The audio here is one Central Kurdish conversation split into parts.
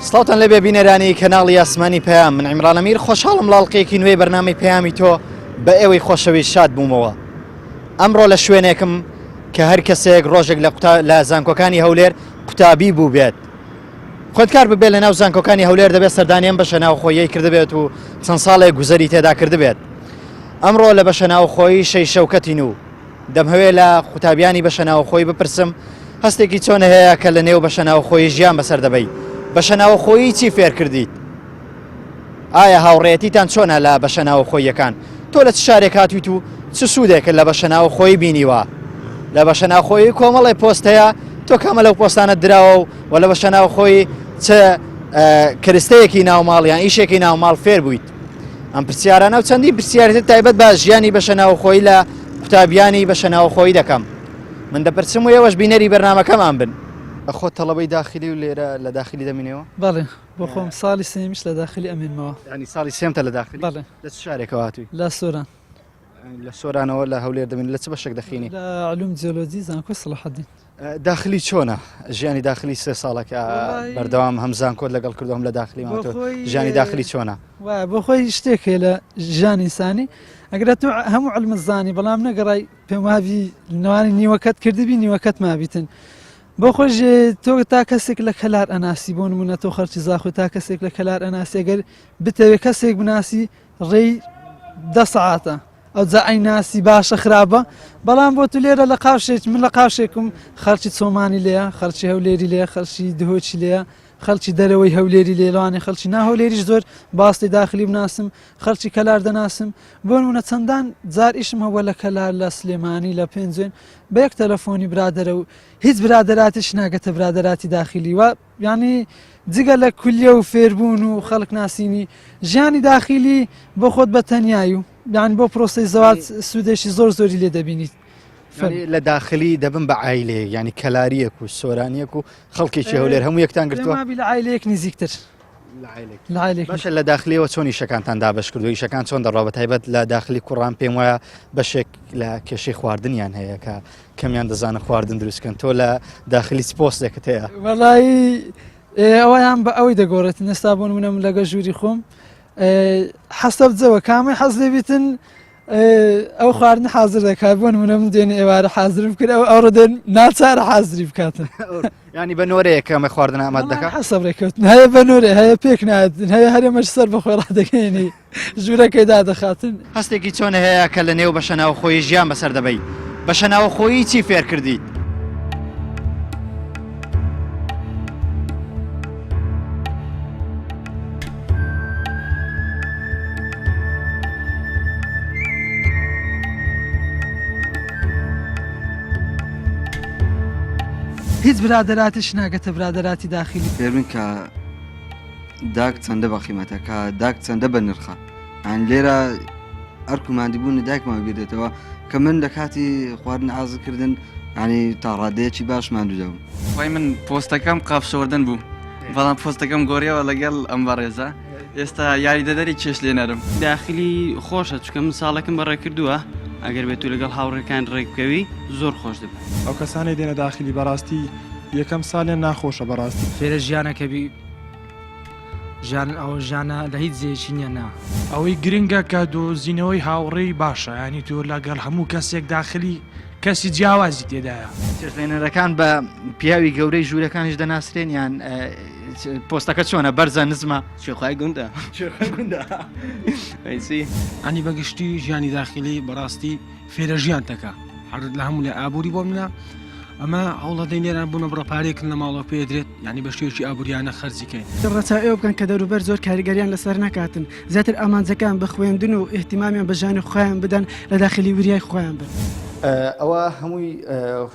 سڵاوتان لێبێ بینەرانی کەناڵی ئاسمانی پەیام من عیمران ئەمیر خۆشحاڵم لە ئەڵقەیەکی نوێی بەرنامەی پەیامی تۆ بە ئێوەی خۆشەویست شاد بوومەوە ئەمڕۆ لە شوێنێکم کە هەر کەسێک ڕۆژێک لە قوتا لە زانکۆکانی هەولێر قوتابی بوو بێت خوێندکار ببێت لە ناو زانکۆکانی هەولێر دەبێت سەردانی ئەم بەشە ناوخۆیەی کردبێت و چەند ساڵێک گوزەری تێدا کردبێت ئەمڕۆ لە بەشە ناوخۆیی شەی شەوکەتین و دەمهەوێ لە قوتابیانی بەشە ناوخۆی بپرسم هەستێکی چۆن هەیە کە لە نێو بەشە ناوخۆی ژیان بەسەر دەبەی بەشە ناوخۆیی چی فێر کردیت ئایا هاوڕێیەتیتان چۆنە لە بەشە ناوخۆییەکان؟ تۆ لە چ شارێک هاتوویت و چ سوودێکت لە بەشە ناوخۆیی بینیوە؟ لە بەشە ناوخۆیی کۆمەڵێ پۆست هەیە، تۆ کامە لەو پۆستانەت دراوە و و لە بەشە ناوخۆیی چ کەرستەیەکی ناوماڵ یان ئیشێکی ناوماڵ فێر بوویت؟ ئەم پرسیارانە و چەندین پرسیاری تر تایبەت بە ژیانی بەشە ناوخۆیی لە قوتابیانی بەشە ناوخۆیی دەکەم. من دەپرسم و ئێوەش بینەری بەرنامەکەمان بن. خۆت تەڵەبەی داخلی و لێرە لە داخلی دەمینەوە؟ بەڵێ. بۆ خۆم ساڵی سێمیش لە داخلی ئەمێنمەوە. یانی ساڵی سێمتە لە داخلی؟ بەڵێ. لە چ شارێکەوە هاتووی؟ لە سۆران. لە سۆرانەوە لە هەولێر دەمێنی لە چ بەشێک دەخینی؟ لە علوم جیۆلۆجی زانکۆی سەڵاحەدین. داخلی چۆنە؟ ژیانی داخلی سێ ساڵەکە بەردەوام هەم زانکۆت لەگەڵ کردو هەم لە داخلی ماتۆ ژیانی داخلی چۆنە؟ وایە بۆ خۆی شتێک هەیە لە ژیانی ئینسانی ئەگەر تۆ هەموو علمت زانی بەڵام نەگەڕای پێم وابی نوانی نیوەکەت کردبی نیوەکەت مابیتن بۆ خۆش تۆ تا کەسێک لە کەلار ئەناسی بۆ نمونە تۆ خەرچی زاخۆ تا کەسێک لە کەلار ئەناسی گەر بتەوێ کەسێک بناسی ڕێی دە سەعاتە ئەوجا ئەی ناسی باشە خراپە بەڵام بۆ تو لێرە لە قاوشێک من لە قاوشێکم خەڵکی چۆمانی لێە خەڵکی هەولێری لێ خەڵکی دهۆکی لێە خەڵکی دەرەوەی هەولێری لێلوانێ خەڵکی نا هەولێریش زۆر باستی داخلی بناسم خەڵکی کەلار دەناسم بۆ نمونە چەندان جار ئیشم هەبووە لە کەلار لە سلێمانی لە پێنجوێن بە یەک تەلەفۆنی برادەرە و هیچ برادەراتیش ناگەتە برادەراتی داخلی و یعنی جگە لە کولیە و فێربوون و خەڵک ناسینی ژیانی داخلی بۆ خۆت بە تەنیایی و یان بۆ پرۆسی زەوات سوودێکی زۆر زۆری لێ دەبینیت. لە داخلی دەبن بە عیلەیەک ینی کەلاریەک و سۆرانیەک و خەڵکێکی هەولێر هەموو یەکتان گرتووە لە عیلەیەک نزیکتر. باشە لە داخلیەوە چۆن ئیشەکانتان دابش کردو ئیشەکان چۆن دەڕوا بە تایبەت لە داخلی کوڕان پێم وایە بەشێک لە کێشەی خواردنیان هەیە کە کەمیان دەزانە خواردن دروستکەن تۆ لە داخلی چ پۆستێکت هەیە وەڵایی ئەویان بە ئەوەی دەگۆڕێت نێستا بۆن منە من لەگە ژووری خۆم حەسەب جەوە کامی حەز لێبیتن ئەو خواردن حاضر دەکات بۆ نمونە من دێن ئێوارە حاضرم کرد ئەو ئەوڕۆ دێن ناچارە حاضری بکاتن ینی بە نۆرەیە کەمە خواردن ئاماد دەکات حەسەب ڕێککەوتن هەیە بە نۆرێ هەیە پێک نایەتن هەیە هەرێمەش سەر بە خۆی ڕادەگەێنی ژوورەکەی دادەخاتن هەستێکی چۆن هەیە کە لە نێو بەشە ناوخۆیی ژیان بەسەر دەبەی بەشە ناوخۆیی چی فێر کردیت؟ هیچ برادەراتیش ناگەتە برادەراتی داخلی. فێربن کە داک چەندە بەقیمەتە کە داک چەندە بە نرخە ئەن لێرە ئەرک و مادیبوونی دایکمان بیردێتەوە کە من لە کاتی خواردن ئازکردن ینی تا ڕادەیەکی باش ماندوو دەبم. وای من پۆستەکەم قاپ شۆردن بوو بەڵام پۆستەکەم گۆڕیەوە لەگەڵ ئەم بەڕێزە ئێستا یاریدەدەری چێش لێنەرم. داخلی خۆشە چونکە من ساڵێکم بەڕێ کردووە ئەگەر بێتو لەگەڵ هاوڕێکان ڕێک بکەوی زۆر خۆش دەبێت. ئەو کەسانەی دێنە داخلی بەڕاستی یەکەم سالیان ناخۆشە بەڕاستی. فێرە ژیانەکە بی ژیان ئەوە ژیانە لە هیچ جێیەکی نییە نا. ئەوەی گرنگە کە دۆزینەوەی هاوڕێی باشە یانی تۆ لەگەڵ هەموو کەسێک داخلی کەسی جیاوازی تێدایە. چێشتلێنەرەکان بە پیاوی گەورەی ژوورەکانیش دەناسرێن یان پۆستەکە چۆنە بەرزە نزمە؟ شێخای گوندە. شێخای گوندە. ئەیسی. ئەنی بەگشتی ژیانی داخلی بەڕاستی فێرە ژیان تەکا هەر لە هەموو لە ئابووری بۆ منە ئەمە هەوڵەدەین لێران بوونە بڕە پارێکن لە ماڵەوە پێدرێت یعنی بە شێوەیەکی ئابووریانە خەرجی کەین. ڕەچاو ئێوە بکەن کە دەوروبەر زۆر کاریگەریان لەسەر نەکاتن زیاتر ئامانجەکان بە خوێندن و ئیهتیمامیان بە ژیانی خۆیان بدەن لە داخلی وریای خۆیان بن. ئەوە هەمووی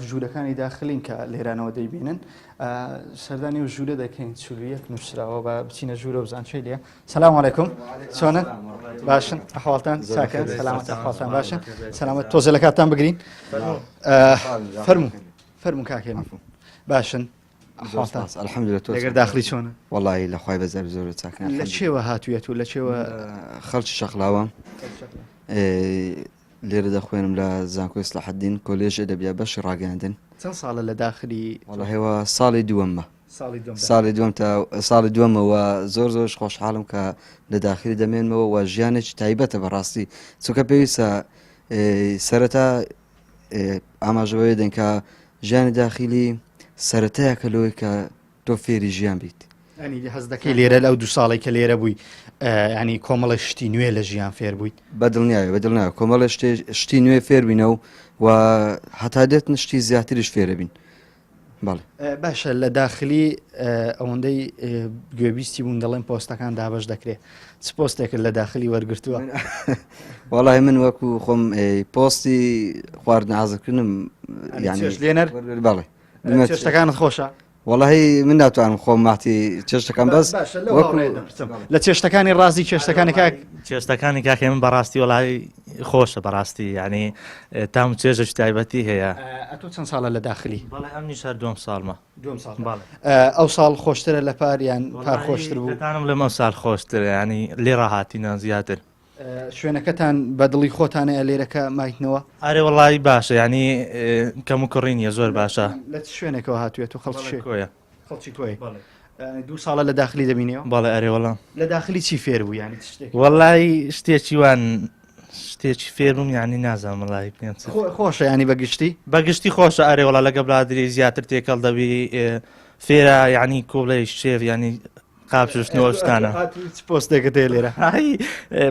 ژوورەکانی داخلین کە لێرانەوە دەیبینن سەردانی و ژوورە دەکەین 41 نووسراوە بە بچینە ژوورە و بزان چی لێ سلام علیکم چۆنن باشن ئەحواڵتان چاکەن سەلامەت ئەحواڵتان باشن سەلامەت تۆزە لە کاتتان بگرین فەرموو فەرموو کاکێ باشن ئەحواڵتان الحمدلله تۆ لەگەر داخلی چۆنە وەڵی لە خوای بەزەر زۆر چاکە لە چێوە هاتوویەت و لە چێوە خەڵکی شەقلاوە لێرە دەخوێنم لە زانکۆی سلاحەدین کۆلێژ ئەدەبیات بەشی ڕاگەیاندن چەند ساڵە لە داخلی وەڵا هێوە ساڵی دووەمە. ساڵی دووەم تا ساڵی دووەمەوە زۆر زۆر خۆشحاڵم کە لە داخلی دەمێنمەوە و ژیانێکی تایبەتە بەڕاستی چونکە پێویستە سەرەتا ئاماژە بەوێ دەن کە ژیانی داخلی سەرەتایە کە لەوەی کە تۆ فێری ژیان بیت. ینی هەز دەکەی لێرە لەو دوو ساڵی کە لێرە بووی ینی کۆمەڵە شتی نوێ لە ژیان فێر بوویت بە دڵنیایە بە دڵنیایە کۆمەڵە شتی نوێ فێر بینە و و هەتا دێت شتی زیاتریش فێرە بین بەڵێ. باشە لە داخلی ئەوەندەی گوێبیستی بوون دەڵێن پۆستەکان دابەش دەکرێت چ پۆستێکت لە داخلی وەرگرتووە؟ وەڵی من وەکو خۆم پۆستی خواردن حازرکردنم یان لێنەر بەڵێ چێشتەکانت خۆشە؟ وەڵی من ناتوانم خۆم ماتی چێشتەکان بەس لە چێشتەکانی ڕازی چێشتەکانی کاک چێشتەکانی کاکە من بەڕاستی وەڵی خۆشە بەڕاستی یعنی تام و چێژێکی تایبەتی هەیە. ئەتۆ چەند ساڵە لە داخلی؟ بەڵێ ئەمنیش هەر دووەم ساڵمە. دووەم ساڵ. بەڵێ. ئەو ساڵ خۆشترە لە پار یان پار خۆشتر بوو؟ دەتانم لەم ئەو ساڵ خۆشترە یعنی لێ ڕاهاتینە زیاتر. شوێنەکەتان بە دڵی خۆتانەیە لێرەکە مایتنەوە؟ ئەرێ وەڵی باشە یعنی کەم و کوڕی نییە زۆر باشە. لە چ شوێنێکەوە هاتوویە تۆ خەڵکی کۆیە؟ خەڵکی کۆی. بەڵێ. دوو ساڵە لە داخلی دەبینیەوە؟ بەڵێ ئەرێ وەڵا. لە داخلی چی فێر بوو یانی چ شتێک؟ وەڵی شتێکی وان شتێکی فێر بووم یانی نازانم وەڵی پێم چ خۆشە ینی بەگشتی؟ بەگشتی خۆشە ئەرێ وەڵا لەگە برادری زیاتر تێکەڵ دەبی فێرە یعنی کۆڵێ شێف ینی قاپ شوشتنەوە شتانە چ پۆستێکت هەیە لێرە؟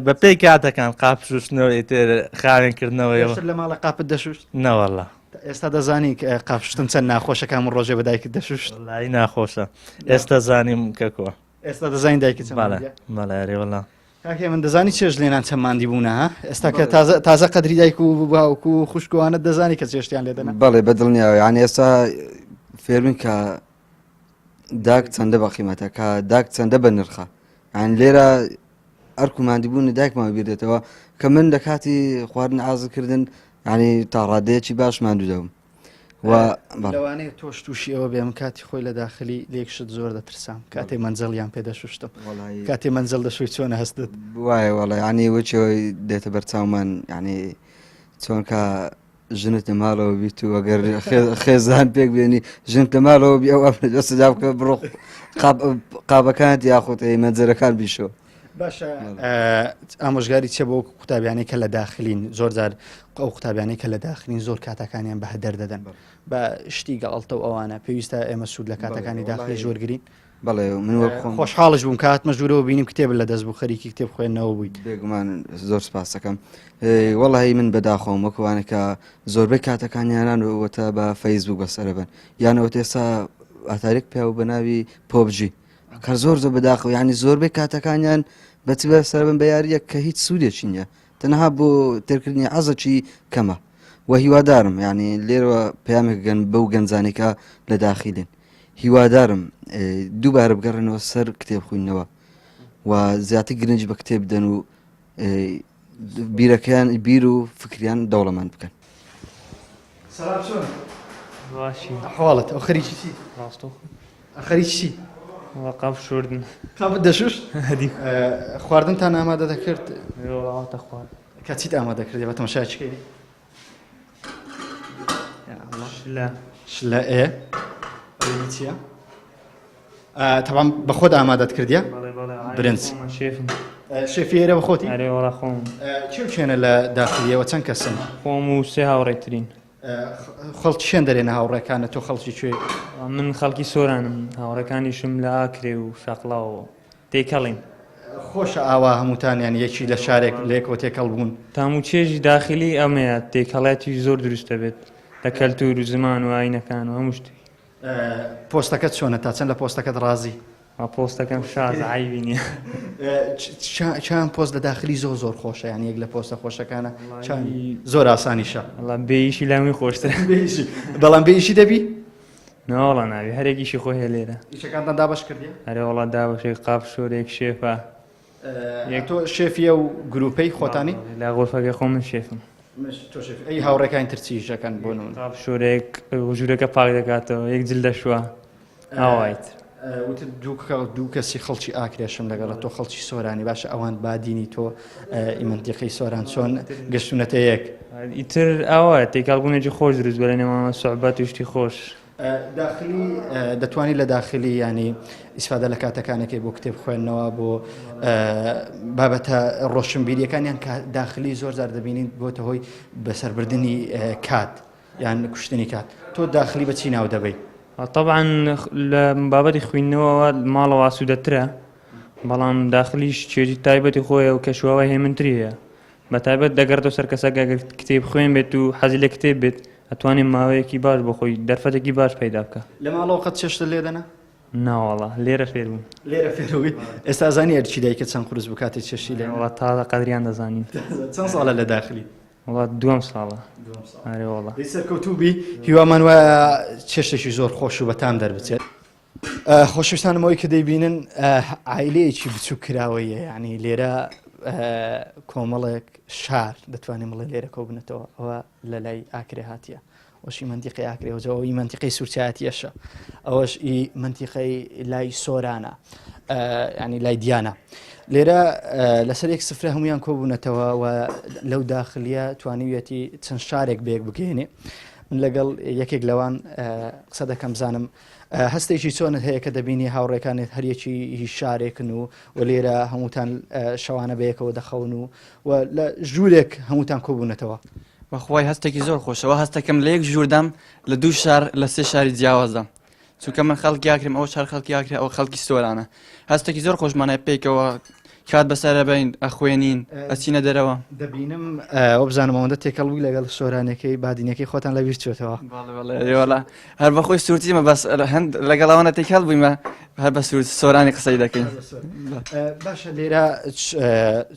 بە پێی کاتەکان قاپ شوشتنەوە ئیتر خاوێنکردنەوەی پێشتر لە ماڵە قاپت دەشوشت؟ نەوەڵا ئێستا دەزانی قاپ شوشتن چەند ناخۆشە کام ڕۆژێ بە دایکت دەشوشت؟ وەڵی ناخۆشە ئێستا زانیم کەکۆ ئێستا دەزانین دایکت چەند بەڵێ بەڵێ ئەرێ وەڵا کاکێ من دەزانی چێژ لێنان چەند ماندی بوونە ها ئێستا کە تازە تازە قەدری دایک و باوک و خوشکوانت دەزانی کە چێشتیان لێ دەنا بەڵێ بە دڵنیاوە یعنی ئێستا فێربین کە داک چەندە بە قیمەتە کە داک چەندە بە نرخە یان لێرە ئەرک و ماندیبوونی دایکمان بیر دێتەوە کە من لە کاتی خواردن ئازکردن ینی تا ڕادەیەکی باش ماندوو دەبم و لەوانەیە تۆش تووشی ئەوە بێم کاتی خۆی لە داخلی لێک شت زۆر دەترسام کاتێ مەنجەڵیان پێ دەشوشتم کاتێ مەنجەڵ دەشوی چۆنە هەستت وایە وەڵی ینی وەچەوەی دێتە بەرچاومان ینی چۆن کە ژنت لە ماڵەوە بیت و ئەگەر خێزان پێک بێنی ژنت لە ماڵەوە بی ئەو ئەمرت دەستدا بکە بڕۆ قابەکانت یاخود ئەی مەنجەرەکان بیشۆ. باشە ئامۆژگاری چیە بۆ قوتابیانەی کە لە داخلین زۆر جار ئەو قوتابیانەی کە لە داخلین زۆر کاتەکانیان بە هەدەر دەدەن بە شتی گەڵتە و ئەوانە پێویستە ئێمە سوود لە کاتەکانی داخلی ژوەرگین بەڵێ من وەک خۆم خۆشحاڵش بووم کە هاتمە ژوورەوە بینیم کتێبت لە دەست بوو خەریکی کتێب خوێندنەوە بوویت. بێگومان زۆر سپاس دەکەم وەڵی من بەداخۆم وەکوانە کە زۆربەی کاتەکانیانان وەتە بە فەیسبوک بەسەرە بن یانەوە ئێستا ئاتارێک پیاو بە ناوی PUBG کە زۆر زۆر بەداخەوە ینی زۆربەی کاتەکانیان بەچ بەسەر بن بە یاریە کە هیچ سوودێکی نییە تەنها بۆ تێرکردنی عەزەکی کەمە و هیوادارم یعنی لێرەوە پەیامێک گەن بەو گەنجانێکە لە داخیلن هیوادارم دووبارە بگەڕێنەوە سەر کتێب خوێندنەوە و زیاتر گرنگی بە کتێب بدەن و بیرەکەیان بیر و فکریان دەوڵەمەند بکەن. سلام چۆن؟ باشی حواڵت ئەو خەریکی چی؟ ڕاستۆ خەریکی چی؟ قاپ شوردن قاپت دەشوشت؟ خواردنتان ئامادە دەکرد؟ وڵاتە خوارد کە چیت ئامادە کردی بە تەماشای چی کەی؟ شلە شلە ئێ ئەوی چییە؟ تەبام بە خۆت ئامادەت کردیە؟ برنج شێفم شێفی ئێرە بە خۆتی؟ ئەرێ وەڵا خۆم چێ چێنە لە داخلیەوە چەند کەسن؟ خۆم و سێ هاوڕێترین خەڵکی شوێن دەرێنە هاوڕێکانە تۆ خەڵکی کوێ؟ من خەڵکی سۆرانم هاوڕێکانیشم لە ئاکرێ و شەقڵاوە تێکەڵین. خۆشە ئاوا هەمووتان یان یەکی لە شارێک لەیەکەوە تێکەڵ بوون. تام و چێژی داخلی ئەمەیە تێکەڵاتی زۆر دروست دەبێت لە کەلتور و زمان و ئاینەکان و هەموو شتێک. پۆستەکەت چۆنە تا چەند لە پۆستەکەت ڕازی؟ پۆستەکەم شازە عەیبی نییە. چیان پۆست لە داخلی زۆر زۆر خۆشە یان یەک لە پۆستە خۆشەکانە چیان زۆر ئاسانیشە. وەڵا بێئیشی لای من خۆشترە. بێئیشی بەڵام بێئیشی دەبی؟ نەوەڵا نابی هەرێک ئیشی خۆی هەیە لێرە. ئیشەکانتان دابەش کردیە؟ ئەرێ وەڵا دابەشێک قاپ شۆرێک شێفە. یەک تۆ شێفی ئەو گروپەی خۆتانی؟ لە غۆرفەکەی خۆم من شێفم. تۆ شێفی ئەی هاوڕێکانی تر چی ئیشەکەن بۆ نمونە؟ قاپ شۆرێک ژوورەکە پاک دەکاتەوە یەک جل دەشوا ئاوایت. وتت دوو کەسی خەڵکی ئاکرێشم لەگەڵە تۆ خەڵکی سۆرانی باشە ئەوان بادینی تۆ ئی مەنتیقەی سۆران چۆن گەشتونەتە یەک؟ ئیتر ئاوایە تێکەڵبوونێکی خۆش دروست بووە لە نێوانمان سوعبەت و شتی خۆش. داخلی دەتوانی لە داخلی ینی ئیسفادە لە کاتەکانەکەی بۆ کتێب خوێندنەوە بۆ بابەتە ڕۆشنبیریەکانیان کە داخلی زۆر زار دەبینین بۆتە هۆی بەسەربردننی کات یان کوشتنی کات تۆ داخلی بەچی ناو دەبەی؟ طبعا لە بابەتی خوێندنەوەوە ماڵەوە ئاسوودەترە بەڵام داخلیش چێژی تایبەتی خۆیە و کەشوهەوای هێمنتری هەیە بە تایبەت دەگەڕێتەوە سەر کەسەکە ئەگەر کتێب خوێن بێت و حەزی لە کتێب بێت ئەتوانێت ماوەیەکی باش بۆ خۆی دەرفەتێکی باش پەیدا بکە. لە ماڵەوە قەت چێشتت لێ دەنا؟ ناوەڵا لێرە فێر بووم. لێرە فێر بووی؟ ئێستا ئەزانی ئەرکی دایکت چەند قورس بوو کاتێ چێشتی لێ نا؟ وەڵا تازە قەدریان دەزانین. چەند ساڵە لە داخلی؟ وەڵا دووەم ساڵە. دووەم ساڵ. ئەرێ وەڵا. دەی سەرکەوتوو بی هیوامان وایە چێشتێکی زۆر خۆش و بەتام دەربچێت. خۆشەویستانم ئەوەی کە دەیبینن عایلەیەکی بچووک کراوەیە یعنی لێرە کۆمەڵێک شار دەتوانین بڵێ لێرە کۆبنەتەوە ئەوە لە لای ئاکرێ هاتیە ئەوشی منتیقی ئاکرێ ئەوی منتیقی سوورچاتیەشە ئەوەش ئی منتیقەی لای سۆرانە ینی لای دیانە لێرە لەسەر یەک سفرە هەمویان کۆبوونەتەوە و لەو داخلیە توانیویەتی چەند شارێک بەیەک بگەێنێ من لەگەڵ یەکێک لەوان قسە دەکەم بزانم هەستێکی چۆنت هەیە کە دەبینی هاوڕێکانت هەریەکی هی شارێکن و و لێرە هەمووتان شەوانە بەیەکەوە دەخەون و و لە ژوورێک هەمووتان کۆبوونەتەوە؟ بەخوای هەستێکی زۆر خۆشەوە هەستەکەم لە یەک ژووردام لە دوو شار لە سێ شاری جیاوازدام چونکە من خەڵکی ئاکرم ئەو شار خەڵکی ئاکرێ ئەو خەڵکی سۆرانە هەستێکی زۆر خۆشمانە پێکەوە کات بەسەرەبەین ئەخوێنین ئەچینە دەرەوە. دەبینم وەبزانم ئەوەندە تێکەڵ بووی لەگەڵ سۆرانەکەی بادینەکەی خۆتان لەبیر چۆتەوە. بەڵێ بەڵێ ئەرێ وەڵا هەر بەخۆی سوورتیمە بەس هەند لەگەڵ ئەوانە تێکەڵ بوویمە هەر بە سوور سۆرانی قسەی دەکەین. باشە لێرە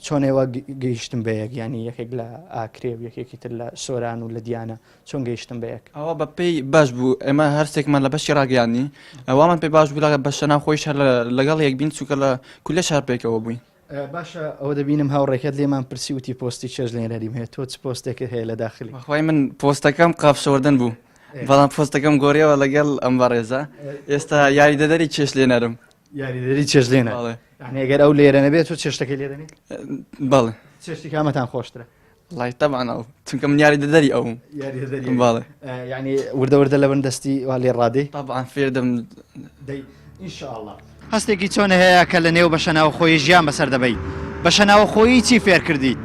چۆن ئێوە گەیشتن بە یەک یانی یەکێک لە ئاکرێ و یەکێکی تر لە سۆران و لە دیانە چۆن گەیشتن بە یەک؟ ئەوە بە پێی باش بوو ئێمە هەرسێکمان لە بەشی ڕاگەیاندنی وامان پێ باش بوو لە بەشە ناوخۆیش هەر لەگەڵ یەک بین چونکە لە کولە شار پێکەوە بووین. باشە ئەوە دەبینم هاوڕێکەت لێمان پرسی وتی پۆستی چێژ لێنەریم هەیە تۆ چ پۆستێکت هەیە لە داخلی؟ بەخوای من پۆستەکەم قاپ شۆردن بوو بەڵام پۆستەکەم گۆڕیەوە لەگەڵ ئەم بەڕێزە ئێستا یاریدەدەری چێشت لێنەرم. یاریدەری چێشت لێنەر؟ بەڵێ. یانی ئەگەر ئەو لێرە نەبێت تۆ چێشتەکەی لێ دەنێی؟ بەڵێ. چێشتی کامەتان خۆشترە؟ وەڵای تەبعەن ئەو چونکە من یاریدەدەری ئەوم. یاریدەدەری ئەوی. بەڵێ. یانی وردە وردە لەبن دەستی وا لێ ڕادێی؟ تەبعەن فێر دەبم. دەی ئینشاڵڵا. هەستێکی چۆن هەیە کە لە نێو بەشە ناوخۆیی ژیان بەسەر دەبەی؟ بەشە ناوخۆیی چی فێر کردیت؟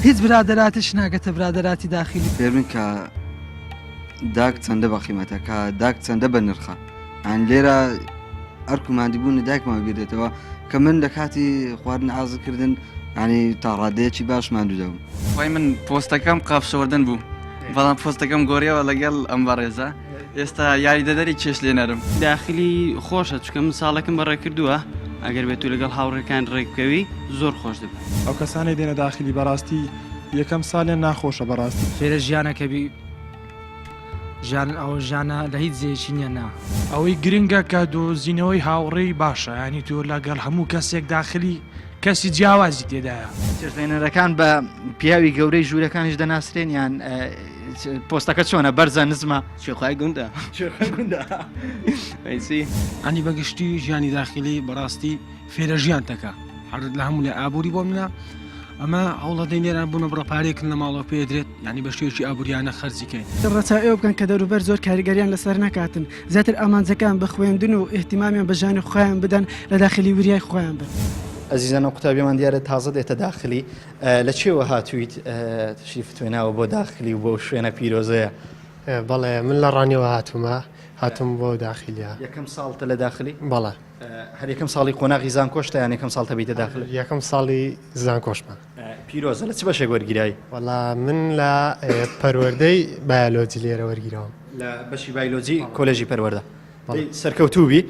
هیچ برادەراتیش ناگەتە برادەراتی داخیلی. فێربن کە داک چەندە بەقیمەتە کە داک چەندە بە نرخە یان لێرە ئەرک و مادیبوونی دایکمان بیردێتەوە کە من لە کاتی خواردن ئازکردن ینی تا ڕادەیەکی باش ماندوو دەبم. خۆی من پۆستەکەم قاپ شۆردن بوو بەڵام پۆستەکەم گۆڕیەوە لەگەڵ ئەم بەڕێزە ئێستا یاریدەدەری چێشت لێنەرم. داخلی خۆشە چونکە من ساڵێکم بەڕێ کردووە ئەگەر بێتو لەگەڵ هاوڕێکان ڕێک بکەوی زۆر خۆش دەبێت. ئەو کەسانەی دێنە داخلی بەڕاستی یەکەم سالیان ناخۆشە بەڕاستی. فێرە ژیانەکە بی ژیان ئەوە ژیانە لە هیچ جێیەکی نییە نا. ئەوەی گرنگە کە دۆزینەوەی هاوڕێی باشە یانی تۆ لەگەڵ هەموو کەسێک داخلی کەسی جیاوازی تێدایە. چێشتلێنەرەکان بە پیاوی گەورەی ژوورەکانیش دەناسرێن یان پۆستەکە چۆنە بەرزە نزمە؟ کوێخای گوندە. کوێخای گوندە. ئەیچی؟ ئەنی بەگشتی ژیانی داخلی بەڕاستی فێرە ژیان تەکە هەر لە هەموو لە ئابووری بۆ منە ئەمە هەوڵەدەین لێران بوونە بڕە پارێکن لە ماڵەوە پێدرێت یعنی بە شێوەیەکی ئابووریانە خەرجی کەین. ڕەچاو ئێوە بکەن کە دەوروبەر زۆر کاریگەریان لەسەر نەکاتن زیاتر ئامانجەکان بە خوێندن و ئیهتیمامیان بە ژیانی خۆیان بدەن لە داخلی وریای خۆیان بن. ئەزیزان ئەو قوتابیەمان دیارە تازە دێتە داخلی لە چێوە هاتوویت تەشریفت هێناوە بۆ داخلی و بۆ شوێنە پیرۆزەیە؟ بەڵێ من لە ڕانیەوە هاتوومە هاتووم بۆ داخلیە. یەکەم ساڵتە لە داخلی؟ بەڵێ. هەر یەکەم ساڵی قۆناغی زانکۆشتە یان یەکەم ساڵتە بیتە داخل؟ یەکەم ساڵی زانکۆشمە. پیرۆزە لە چ بەشێک وەرگیرای؟ وەڵا من لە پەروەردەی بایۆلۆجی لێرە وەرگیراوم. لە بەشی بایۆلۆجی کۆلێژی پەروەردە. سەرکەوتوو بی.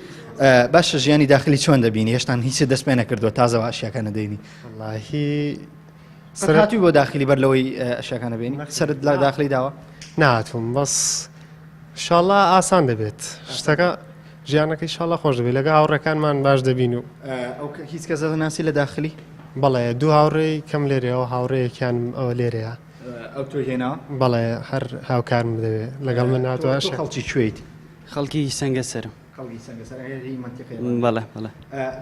باشە ژیانی داخلی چۆن دەبینی؟ هێشتان هیچت دەست پێ نەکردووە تازەوە ئەشیاکانە دەینی. وەڵاهی سەر هاتووی بۆ داخلی بەر لەوەی ئەشیاکانە بێنی؟ سەرت لە داخلی داوە؟ نەهاتووم بەس شاڵا ئاسان دەبێت شتەکە ژیانەکەی شاڵا خۆش دەبێت لەگە هاوڕێکانمان باش دەبین و ئەو هیچ کەس دەناسی لە داخلی؟ بەڵێ دوو هاوڕێی کەم لێرەوە هاوڕێیەکیان ئەوە لێرەیە. ئەو تۆی هێنا؟ بەڵێ هەر هاوکارم دەوێ لەگەڵ من هاتووە. تۆ خەڵکی کوێیت؟ خەڵکی سەنگەسەرم. خەڵکی سەنگەسەر هی مەنتیقەی بەڵێ بەڵێ.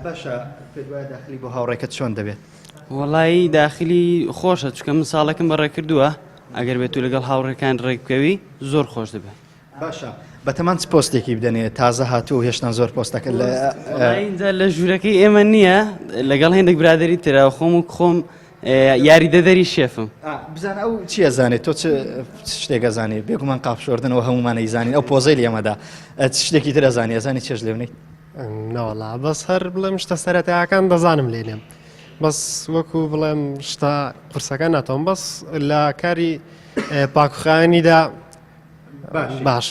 باشە پێت وایە داخلی بۆ هاوڕێکەت چۆن دەبێت؟ وەڵایی داخلی خۆشە چونکە من ساڵێکم بەڕێ کردووە ئەگەر بێت و لەگەڵ هاوڕێکان ڕێک بکەوی زۆر خۆش دەبێت. باشە بەتەمان چ پۆستێکی بدەنێ تازە هاتووە و هێشتان زۆر پۆستەکە لە اینجا لە ژوورەکەی ئێمە نییە لەگەڵ هێندێک برادری ترە خۆم و خۆم یاریدەدەری شێفم. بزانە ئەو چی ئەزانێت تۆ چ شتێک ئەزانی بێگومان قاپ شۆردنەوە هەموومان ئەیزانین ئەو پۆزەی لە ئێمەدا چ شتێکی تر ئەزانی ئەزانی چێژ لێ بنیت؟ نەوەڵا بەس هەر بڵێم شتە سەرەتایەکان دەزانم لێ نێم بەس وەکو بڵێم شتە قورسەکان ناتوانم بەس لە کاری پاکوخاوێنیدا باش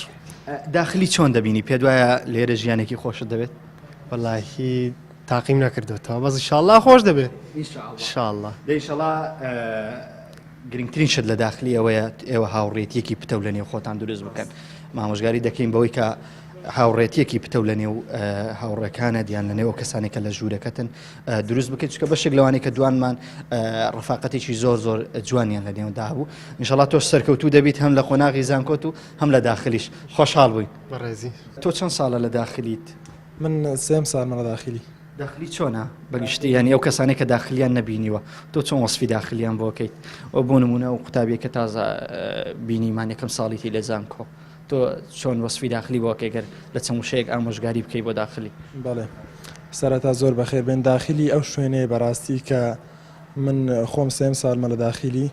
داخلی چۆن دەبینی پێت وایە لێرە ژیانێکی خۆشت دەبێت؟ وەڵاهی تاقیم نەکردوتەوە بەس ئینشاڵڵا خۆش دەبێت ئینشاڵڵا ئینشاڵڵا گرنگترین شت لە داخلی ئەوەیە ئێوە هاوڕێتیەکی پتەو لە نێو خۆتان دروست بکەن مامۆژگاری دەکەین بەوەی کە هاوڕێتیەکی پتەو لە نێو هاوڕێکانت یان لە نێو کەسانێک کە لە ژوورەکەتن دروست بکەیت چکە بەشێک لەوانەیە کە دوانمان ڕفاقەتێکی زۆر زۆر جوانیان لە نێودا هەبوو ئینشەڵا تۆش سەرکەوتوو دەبیت هەم لە قۆناغی زانکۆت و هەم لە داخلیش خۆشحاڵ بووین. بەڕێزی. تۆ چەند ساڵە لە داخلیت؟ من سێم ساڵمە لە داخلی. داخلی چۆنە بەگشتی یانی ئەو کەسانەی کە داخلیان نەبینیوە تۆ چۆن وەسفی داخلیان بۆ کەیت و بۆ نمونە ئەو قوتابیە کە تازە بینیمان یەکەم ساڵیتی لە زانکۆ تۆ چۆن وەسفی داخلی بۆ ئەکەی گەر لە چەند وشەیەک ئامۆژگاری بکەی بۆ داخلی؟ بەڵێ سەرەتا زۆر بەخێر بێن داخلی ئەو شوێنەیە بەڕاستی کە من خۆم سێم ساڵمە لە داخلی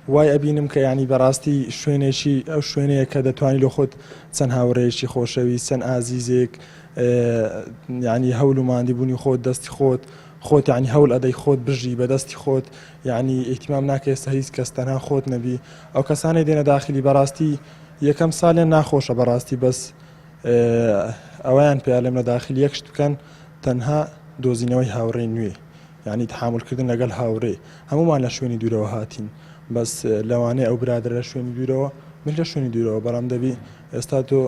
وای ئەبینم کە یانی بەڕاستی شوێنێکی ئەو شوێنەیە کە دەتوانی لە خۆت چەند هاوڕێیەکی خۆشەویست چەند ئازیزێک یعنی هەول و ماندیبوونی خۆت دەستی خۆت خۆت یعنی هەول ئەدەی خۆت بژی بە دەستی خۆت یعنی ئیهتیمام ناکەی سە هیچ کەس تەنها خۆت نەبی ئەو کەسانەی دێنە داخلی بەڕاستی یەکەم سالیان ناخۆشە بەڕاستی بەس ئەوەیان پێ ئەلێم لە داخلی یەک شت بکەن تەنها دۆزینەوەی هاوڕێی نوێ یانی تحامل کردن لەگەڵ هاوڕێ هەموومان لە شوێنی دوورەوە هاتین بەس لەوانەیە ئەو برادەرە لە شوێنی دوورەوە من لە شوێنی دوورەوە بەڵام دەبی ئێستا تۆ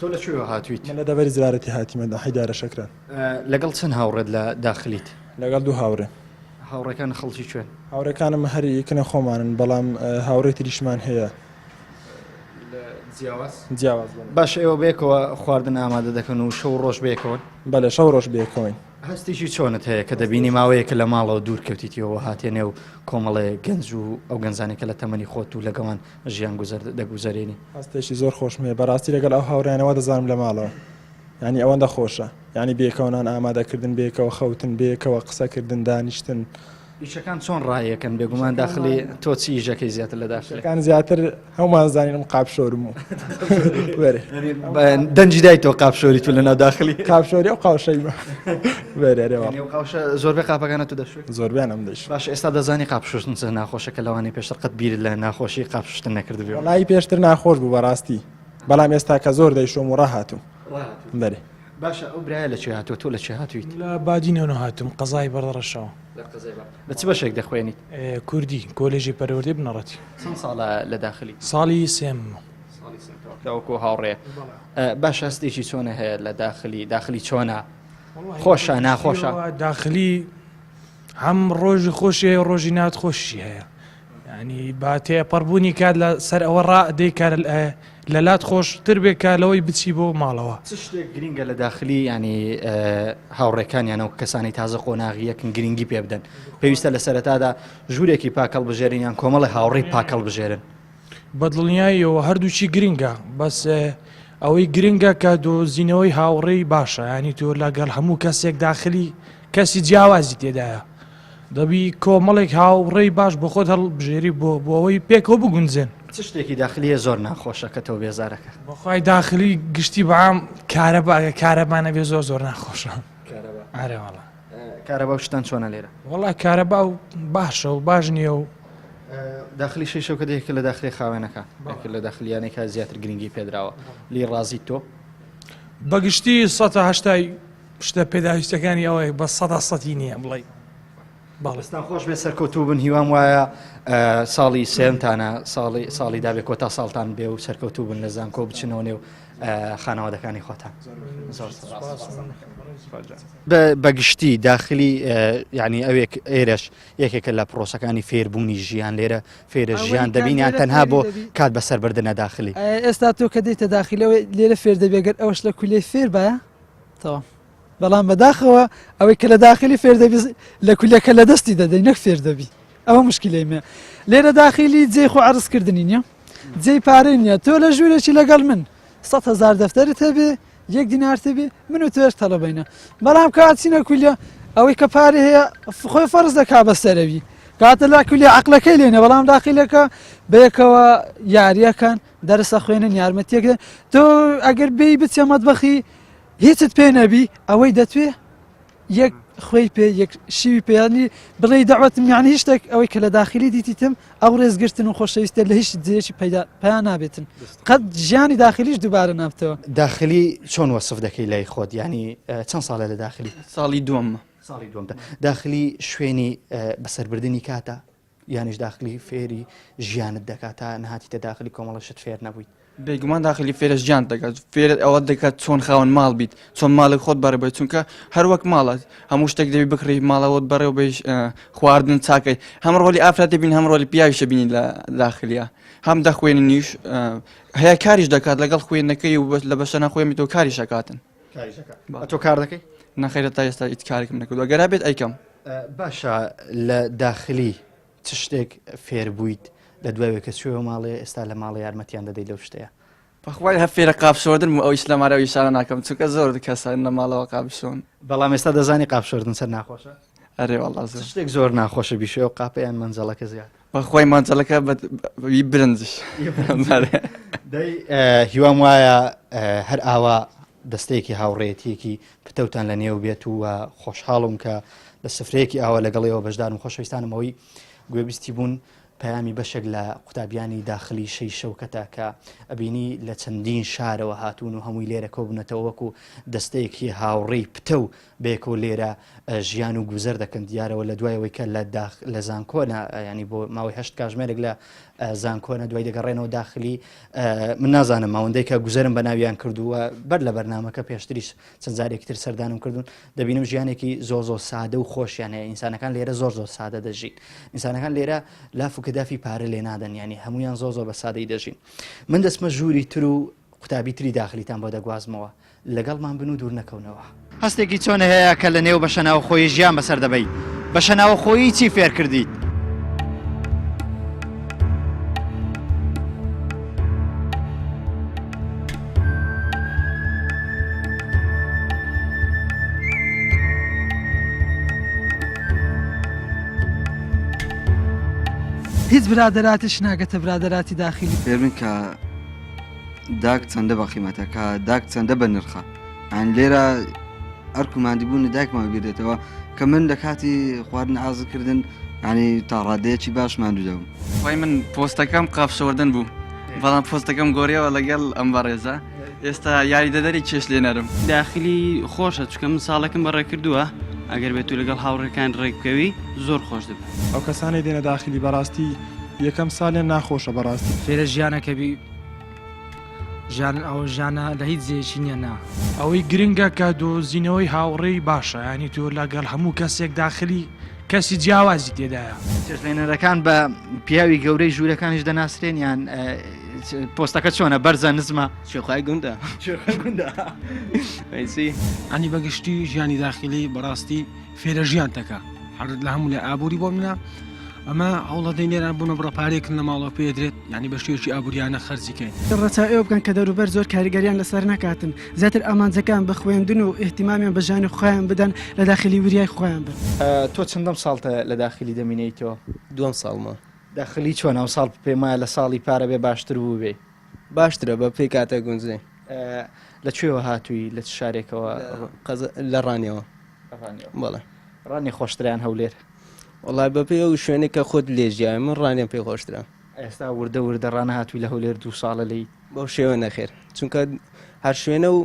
تۆ لە کوێوە هاتوویت؟ من لە دەڤەری زرارەتی هاتیمە ناحیەی دارە شەکران. لەگەڵ چەند هاوڕێت لە داخلیت؟ لەگەڵ دوو هاوڕێ. هاوڕێکان خەڵکی کوێن؟ هاوڕێکانم هەر یەکنە خۆمانن بەڵام هاوڕێی تریشمان هەیە. جیاواز؟ جیاواز بەڵێ. باشە ئێوە بەیەکەوە خواردن ئامادە دەکەن و شەو و ڕۆژ بەیەکەوەن؟ بەلێ شەو و ڕۆژ بەیەکەوەین. هەستێکی چۆنت هەیە کە دەبینی ماوەیەکە لە ماڵەوە دوور کەوتیتەوە هاتیە نێو کۆمەڵێ گەنج و ئەو گەنجانەی کە لە تەمەنی خۆت و لەگەڵان ژیان گوزەر دەگوزەرێنی؟ هەستێکی زۆر خۆشم هەیە بەڕاستی لەگەڵ ئەو هاوڕێیانە وا دەزانم لە ماڵەوە یانی ئەوەندە خۆشە یانی بێکەوە نان ئامادەکردن بێکەوە خەوتن بێکەوە قسەکردن دانیشتن. ئیشەکان چۆن ڕایەکەن بێگومان داخلی تۆ چی ئیشەکەی زیاتر لە داخلی؟ ئیشەکان زیاتر هەموومان زانین قاپ شۆرم و بەرێ دەنجی دای تۆ قاپ شۆری تو لەناو داخلی قاپ شۆری ئەو قاوشەیمە بەرێ رێ ئەو قاوشە زۆربەی قاپەکانە تو دەشوی زۆربیان ئەم دەش باش ئێستا دەزانی قاپ شوشتن چ ناخۆشە کە لەوانەیە پێشتر قەت بیرت لە ناخۆشی قاپ شوشتن نەکردبێ وەڵایی پێشتر ناخۆش بوو بەڕاستی بەڵام ئێستا کە زۆر دەیشۆم و ڕاهاتوم بەرێ باشە ئەو برایە لە کوێ هاتووە تۆ لە کوێ هاتوویت؟ لە بادینەوە هاتووم قەزای بەردەڕەشەوە. لە قەزای بەردەڕەش. لە چ بەشێک دەخوێنیت؟ کوردی، کۆلێژی پەروەردەی بنەڕەتی. چەند ساڵە لە داخلی؟ ساڵی سێممە. ساڵی سێم تەواو تاوەکو هاوڕێ. باشە هەستێکی چۆنە هەیە لە داخلی؟ داخلی چۆنە؟ خۆشە ناخۆشە؟ داخلی هەم ڕۆژی خۆشی هەیە ڕۆژی نات خۆشی هەیە. ینی با تێپەڕبوونی کات لە سەر ئەوە ڕا دەی کار لە لات خۆشتر بێ کە لەوەی بچی بۆ ماڵەوە. چ شتێک گرینگە لە داخلی ینی هاوڕێکانیان و کەسانی تازە قۆناغی یەکن گرنگی پێ بدەن پێویستە لە سەرەتادا ژوورێکی پاک هەڵبژێرن یان کۆمەڵی هاوڕێی پاک هەڵبژێرن؟ بە دڵنیاییەوە هەردووکی گرنگە بەس ئەوەی گرنگە کە دۆزینەوەی هاوڕێی باشە ینی تۆ لەگەڵ هەموو کەسێک داخلی کەسی جیاوازی تێدایە دەبی کۆمەڵێک هاوڕێی باش بۆ خۆت هەڵبژێری بۆ بۆ ئەوەی پێکەوە بگونجێن. چ شتێکی داخلیە زۆر ناخۆشە کە تۆ بێزارەکە؟ بەخوای داخلی گشتی بەعام کارەبا ئەگەر کارەبا نەبێ زۆر زۆر ناخۆشە. کارەبا. ئەرێ وەڵا. کارەبا و شتان چۆنە لێرە؟ وەڵا کارەبا و باشە و باش نییە و. داخلی شەی شەوکەت یەکێکە لە داخلی خاوێنەکان یەکێک لە داخلیانەی کە زیاتر گرنگی پێدراوە لێی ڕازیت تۆ؟ بەگشتی سەتا هەشتای شتە پێداویستەکانی ئەوەیە بە سەدا سەتی نییە بڵێ دەستان خۆش بێ سەرکەوتوو بن هیوام وایە ساڵی سێمتانە ساڵی ساڵی دابێ کۆتا ساڵتان بێ و سەرکەوتوو بن لە زانکۆ بچنەوە نێو خانەوادەکانی خۆتان زۆر سپاس. بە گشتی داخلی یعنی ئەوێک ئێرەش یەکێکە لە پرۆسەکانی فێربوونی ژیان لێرە فێرە ژیان دەبینیان تەنها بۆ کات بەسەربردنە داخلی ئێستا تۆ کە دێتە داخلەوە لێرە فێر دەبێگەر ئەوەش لە کولی فێر باە تەواو بەڵام بەداخەوە ئەوەی کە لە داخلی فێر دەبی لە کولیەکە لە دەستی دەدەی نەک فێر دەبی ئەوە مشکلەی مێ لێرە داخلی جێی خۆ عرضکردنی نییە جێی پارەی نییە تۆ لە ژوورێکی لەگەڵ من 100 هزار دەفتەرت هەبێ یەک دینارت هەبێ من و تۆش تەڵەبینە بەڵام کە ئەچینە کولیە ئەوەی کە پارە هەیە خۆی فەرز دەکا بەسەرەوی کاتە لا کولیە عقلەکەی لێنە بەڵام داخلەکە بەیەکەوە یاریەکان دەرسە خوێنن یارمەتیەک تۆ ئەگەر بێی بچێ مەتبەخی هیچت پێ نەبی ئەوەی دەتوێ یەک خوێی پێ یەک شیوی پێیانی بڵێ داوەتم یعنی هیچ شتێک ئەوەی کە لە داخلی دیتیتم ئەو ڕێزگرتن و خۆشەویستە لە هیچ جێیەکی پەیدا پیا نابێتن قەت ژیانی داخلیش دووبارە نابتەوە. داخلی چۆن وەسف دەکەی لای خۆت یعنی چەند ساڵە لە داخلی؟ ساڵی دووەمە. ساڵی دووەمتە. داخلی شوێنی بەسەربردنی کاتە؟ یانیش داخلی فێری ژیانت دەکات تا نەهاتیتە داخلی کۆمەڵە شت فێر نەبوویت؟ بێگومان داخلی فێرە ژیان دەکات فێرت ئەوە دەکات چۆن خاوەن ماڵ بیت چۆن ماڵی خۆت بەڕێبەی چونکە هەر وەک ماڵە هەموو شتێک دەبی بکڕی ماڵەوەت بەڕێوە بەیش خواردن چاکەی هەم ڕۆلی ئافرەت دەبین هەم ڕۆلی پیاویشە بینی لە داخلیە هەم دەخوێننیش هەیە کاریش دەکات لەگەڵ خوێندنەکەی و لە بەشە نەخوێنیتەوە کاریش دەکاتن تۆ کار دەکەی؟ نەخێرە تا ئێستا هیچ کارێکم نەکردووە گەرا بێت ئەیکەم. باشە لە داخلی چ شتێک فێر بوویت لە دوای کە چوویەوە ماڵێ ئێستا لە ماڵێ یارمەتیان دەدەیت لەو شتەیە؟ بەخوای هەر فێرە قاپ شۆردن بووم ئەو ئیش لە مارە ئەو ئیشانە ناکەم چونکە زۆر کەسە لە ماڵەوە قاپ شۆن. بەڵام ئێستا دەزانی قاپ شۆردن چەند ناخۆشە؟ ئەرێ وەڵا زۆر. چ شتێک زۆر ناخۆشە بیشۆی ئەو قاپە یان مەنجەڵەکە زیاتر؟ بەخوای مەنجەڵەکە بە ی برنجش. دەی هیوام وایە هەر ئاوا دەستەیەکی هاوڕێیەتییەکی پتەوتان لە نێو بێت و خۆشحاڵم کە لە سفرەیەکی ئاوا لەگەڵ ئێوە بەشدارم. خۆشەویستانم ئەوەی گوێبیستی بوون پەیامی بەشێک لە قوتابیانی داخلی شەی شەوکەتە کە ئەبینی لە چەندین شارەوە هاتوون و هەمووی لێرە کۆبوونەتەوە وەکو دەستەیەکی هاوڕێی پتەو بەیەکەوە لێرە ژیان و گوزەر دەکەن دیارەوە لە دوای ئەوەی کە لە داخ لە زانکۆ ینی بۆ ماوەی هەشت کاژمێرێک لە زانکۆنە دوای دەگەڕێنەوە داخلی من نازانم ماوەندەی کە گوزەرم بە ناویان کردووە بەر لە بەرنمەکە پێشتریش چەند جارێکی تر سەردانم کردوون دەبینم ژیانێکی زۆر زۆر سادە و خۆشیان هەیە ئینسانەکان لێرە زۆر زۆر سادە دەژین ئینسانەکان لێرە لاف و کەدافی پارە لێ نادەن ینی هەمویان زۆر زۆر بە سادەی دەژین من دەچمە ژووری تر و قوتابی تری داخلیتان بۆ دەگوازمەوە لەگەڵمان بن و دوور نەکەونەوە. هەستێکی چۆن هەیە کە لە نێو بەشەناوخۆیی ژیان بەسەر دەبەی؟ بەشەناوخۆیی چی فێر کردیت؟ هیچ برادەراتیش ناگەتە برادەراتی داخیلی. فێربن کە داک چەندە بەقیمەتە کە داک چەندە بە نرخە ئەن لێرە ئەرک و مادیبوونی دایکمان بیردێتەوە کە من لە کاتی خواردن ئازکردن ینی تا ڕادەیەکی باش ماندوو دەبم. وای من پۆستەکەم قاپ شۆردن بوو بەڵام پۆستەکەم گۆڕیەوە لەگەڵ ئەم بەڕێزە ئێستا یاریدەدەری چێشت لێنەرم. داخلی خۆشە چونکە من ساڵێکم بەڕێ کردووە ئەگەر بێتو لەگەڵ هاوڕێکان ڕێک بکەوی زۆر خۆش دەبێت. ئەو کەسانەی دێنە داخلی بەڕاستی یەکەم سالیان ناخۆشە بەڕاستی. فێرە ژیانەکە بی ژیان ئەو ژیانە لە هیچ جێیەکی نییە نا. ئەوەی گرنگە کە دۆزینەوەی هاوڕێی باشە یانی تۆ لەگەڵ هەموو کەسێک داخلی کەسی جیاوازی تێدایە. چێشتلێنەرەکان بە پیاوی گەورەی ژوورەکانیش دەناسرێن یان پۆستەکە چۆنە بەرزە نزمە؟ شێخای گوندە. شێخای گوندە. ئەیسی. ئەنی بەگشتی ژیانی داخلی بەڕاستی فێرە ژیان دەکا هەر لە هەموو لە ئابووری بۆ منە ئەمە هەوڵەدەین لێران بوونە بڕە پارێکن لە ماڵەوە پێدرێت یعنی بە شێوەیەکی ئابووریانە خەرجی کەین. ڕەچاو ئێوە بکەن کە دەوروبەر زۆر کاریگەریان لەسەر نەکاتن زیاتر ئامانجەکان بە خوێندن و ئیهتیمامیان بە ژیانی خۆیان بدەن لە داخلی وریای خۆیان بن. تۆ چەندەم ساڵتە لە داخلی دەمینێیتەوە؟ دووەم ساڵمە. داخلی چۆنە ئەمساڵ پێم وایە لە ساڵی پارە بێ باشتر بووبێ؟ باشترە بە پێی کاتە گونجێ. لە کوێوە هاتووی لە چ شارێکەوە؟ لە ڕانیەوە. بەڵێ. ڕانیە خۆشترە یان هەولێر؟ وەڵای بەپێی ئەو شوێنەی کە خۆت لێ ژیاوی من ڕانیەم پێ خۆشترە. ئێستا وردە وردە ڕانەهاتووی لە هەولێر دوو ساڵە لێی؟ بەو شێوە نەخێر چونکە هەر شوێنە و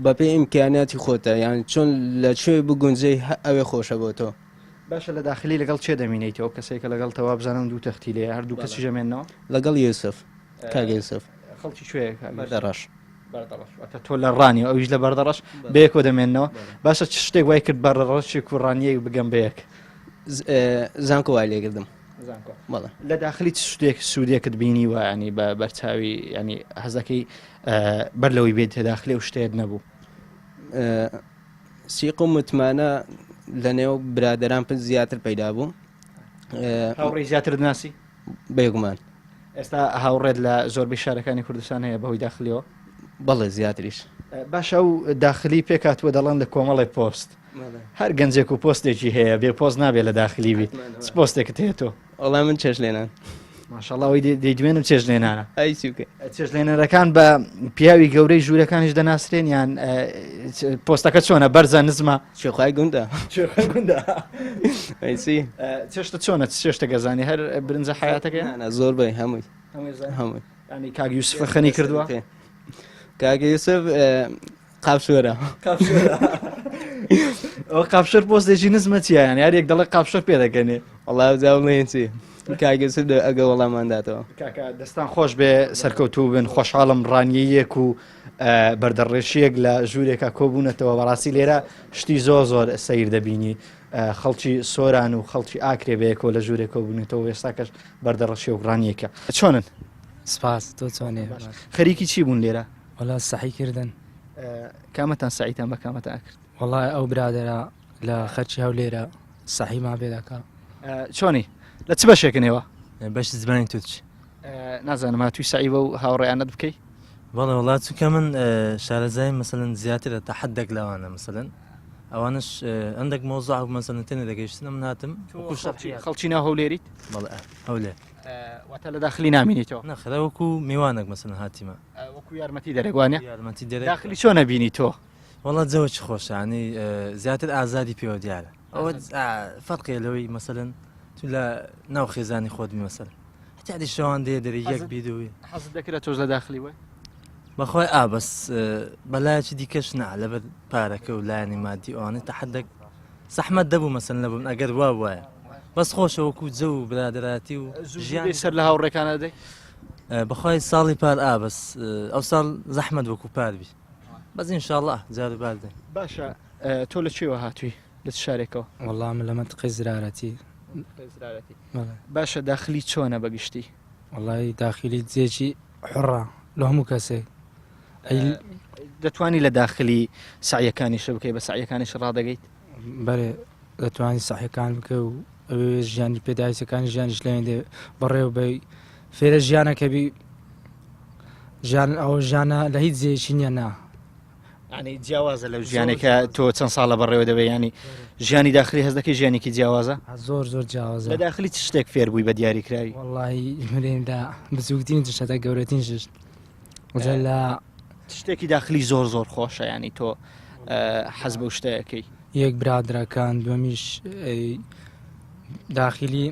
بەپێی ئیمکانیاتی خۆتە یان چۆن لە کوێ بگونجێی ئەوێ خۆشە بۆ تۆ. باشە لە داخلی لەگەڵ کێ دەمینێیتەوە ئەو کەسەی کە لەگەڵتە وابزانم دوو تەختی لێیە هەردوو کەسیش ئەمێننەوە؟ لەگەڵ یوسف کاک یوسف. خەڵکی کوێیە کاک یوسف؟ بەردەڕەش. بەردەڕەش واتە تۆ لە ڕانی و ئەویش لە بەردەڕەش بەیەکەوە دەمێنەوە باشە چ شتێک وای کرد بەردەڕەشێک و ڕانیەک بگەم بەیەک زانکۆ وای لێکردم زانکۆ بەڵێ لە داخلی چ شتێک سوودێکت بینیوە ینی بە بەرچاوی ینی حەزەکەی بەر لەوەی بێت داخلی و شتێت نەبوو سیق و متمانە لە نێو برادران پن زیاتر پەیدا بوو هاوڕێی زیاتر ناسی بێگومان ئێستا هاوڕێت لە زۆربەی شارەکانی کوردستان هەیە بەهۆی داخلیەوە؟ بەڵێ زیاتریش. باشە ئەو داخلی پێکهاتووە دەڵێن لە کۆمەڵێک پۆست هەر گەنجێک و پۆستێکی هەیە بێ پۆست نابێت لە داخلی بیت چ پۆستێکت هەیە تۆ؟ وەڵا من چێژ لێنان. ماشەڵا ئەوەی دەیدوێنم چێژ لێنانە. ئەی چی بکەی؟ چێژلێنەرەکان بە پیاوی گەورەی ژوورەکانیش دەناسرێن یان پۆستەکە چۆنە بەرزە نزمە؟ شێخای گوندە. شێخای گوندە. ئەی چی؟ چێشتە چۆنە چ چێشتە گەزانی هەر برنجە حیاتەکەی؟ نا نا زۆربەی هەمووی. هەمووی. ینی کاک یوسف خەنی کردووە؟ کاک یوسف قاپشۆرە. قاپشۆرە. ئەوە قاپشۆر پۆستێکی نزمە چییە یان یاریەک دەڵێ قاپشۆر پێ دەکەنێ. وەڵا جا بڵێن چی کاک یوسف ئەگە وەڵامان داتەوە. کاکە دەستان خۆش بێ سەرکەوتوو بن خۆشحاڵم ڕانیەیەک و بەردەڕێشیەک لە ژوورێکا کۆبوونەتەوە بەڕاستی لێرە شتی زۆر زۆر سەیر دەبینی خەڵکی سۆران و خەڵکی ئاکرێ بەیەکەوە لە ژوورێک کۆبوونەتەوە ئێستاکەش بەردەڕەشی و ڕانیەکە چۆنن؟ سپاس تۆ چۆنی؟ خەریکی چی بوون لێرە؟ وەڵا سەعی کردن. کامەتان سەعیتان بە کامەتان ئەکرد؟ وەڵا ئەو برادەرە لە خەرکی هەولێرە سەحیمان پێ دەکا. چۆنی؟ لە چ بەشێکن ئێوە؟ بەشی زمانی تورکی. نازانم هاتووی سەعی بەو هاوڕێیانەت بکەی؟ بەڵێ وەڵا چونکە من شارەزای مەسەلەن زیاترە تەحەدەک لەوانە مەسەلەن ئەوانش ئەندێک مۆزوع مەسەلەن تێنە دەگەیشتن من هاتم خەڵکی ناو هەولێریت؟ بەڵێ هەولێر. واتە لە داخلی نامینیتەوە؟ نەخێر وەکو میوانێک مەسەلەن هاتیمە. وەکو یارمەتی دەرێک وانە؟ یارمەتی دەرێک. داخلی چۆن ئەبینی تۆ؟ وەڵا جەوەکی خۆشە ینی زیاتر ئازادی پێوە دیارە ئەوە فەرقێ لەوەی مەسەلەن تو لە ناو خێزانی خۆت بی مەسەل حتا دی شەوان دێ دەری یەک بیدوی حەزت دەکرا تۆش لە داخلی وای؟ بەخۆی ئا بەس بەلایەکی دیکەش نا لەبەر پارەکە و لایەنی مادی ئەوانەی تەحەدەک زەحمەت دەبوو مەسەن نەبوون ئەگەر وا وایە بەس خۆشە وەکو جەو و برادەرایەتی و ژیان سەر لە هاوڕێکانە دەی بەخوای ساڵی پار ئا بەس ئەو ساڵ زەحمەت وەکو پار بی بەس ئینشاءاللە جار و بار دێن. باشە تۆ لە کوێوە هاتووی لە چ شارێکەوە؟ وەڵا من لە مەنتقەی زرارەتی. مەنتقەی زرارەتی. باشە داخلی چۆنە بە گشتی؟ وەڵای داخلی جێکی حوڕە لە هەموو کەسێک. دەتوانی لە داخلی سەعیەکانیش بکەی بە سەعیەکانیش ڕادەگەیت؟ بەرێ دەتوانی سەحەکان بکە و ئەوێ ژیانی پێداویستەکانی ژیانیش لەوێن دێ بەڕێوە بەی فێرە ژیانەکە بی ژیان ئەو ژیانە لە هیچ جێیەکی نییە نا ینی جیاوازە لەو ژیانێکە تۆ چەند ساڵە بەڕێوە دەبێ ینی ژیانی داخلی هەست دەکەی ژیانێکی جیاوازە زۆر زۆر جیاوازە لە داخلی چ شتێک فێر بووی بە دیاریکراوی وەڵی مرێندا بچووکترین شتە گەورەترین شت لە شتێکی داخلی زۆر زۆر خۆشە ینی تۆ حەز بەو شتەکەی یەک برادرەکان دووەمیش داخلی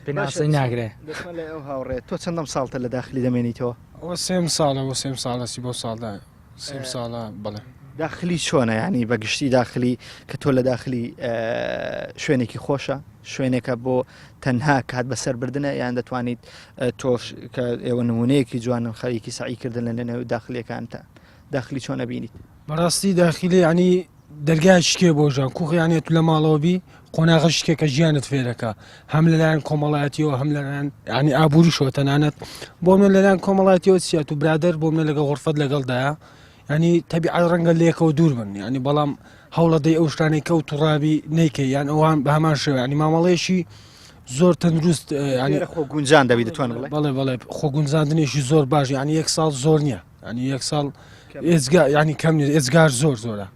پێناسەی ناگرێ ئەو هاوڕێ تۆ چەندەم ساڵتە لە داخلی دەمێنیتەوە ئەوە سێم ساڵە بۆ سێم ساڵە سی بۆ ساڵدا سێم ساڵە بڵێ داخلی چۆنە ینی بە گشتی داخلی کە تۆ لە داخلی شوێنێکی خۆشە شوێنێکە بۆ تەنها کات بەسەر بردنە یان دەتوانیت تۆش کە ئێوە نمونەیەکی جوانن خەریکی سەعیکردن لە نێو داخلیەکانتان داخلی چۆن ئەبینیت؟ بەڕاستی داخلی ینی دەرگای شکێ بۆ ژیان کوخ یانێت لە ماڵەوە بی قۆناغە شتێکە ژیانت فێرەکە هەم لەلایەن کۆمەڵایەتیەوە هەم لەلایەن ینی ئابووریشەوە تەنانەت بۆ من لەلایەن کۆمەڵایەتیەوە چیە تو برادەر بۆ منە لەگەڵ غرفەت لەگەڵدایە ینی تەبیعەت ڕەنگە لێکەوە دوور بن ینی بەڵام هەوڵەدەی ئەو شتانەی کە و توڕابی نەیکەی یان ئەوان بە هەمان شێوە ینی مامەڵەیەکی زۆر تەندروست ینی خۆ گونجان دەبی دەتوان بڵێ بەڵێ بەڵێ خۆ گونجاندنێکی زۆر باش ینی یەک ساڵ زۆر نییە ینی یەک ساڵ ئێجگا ینی کەم نیە ئێجگار زۆر زۆرە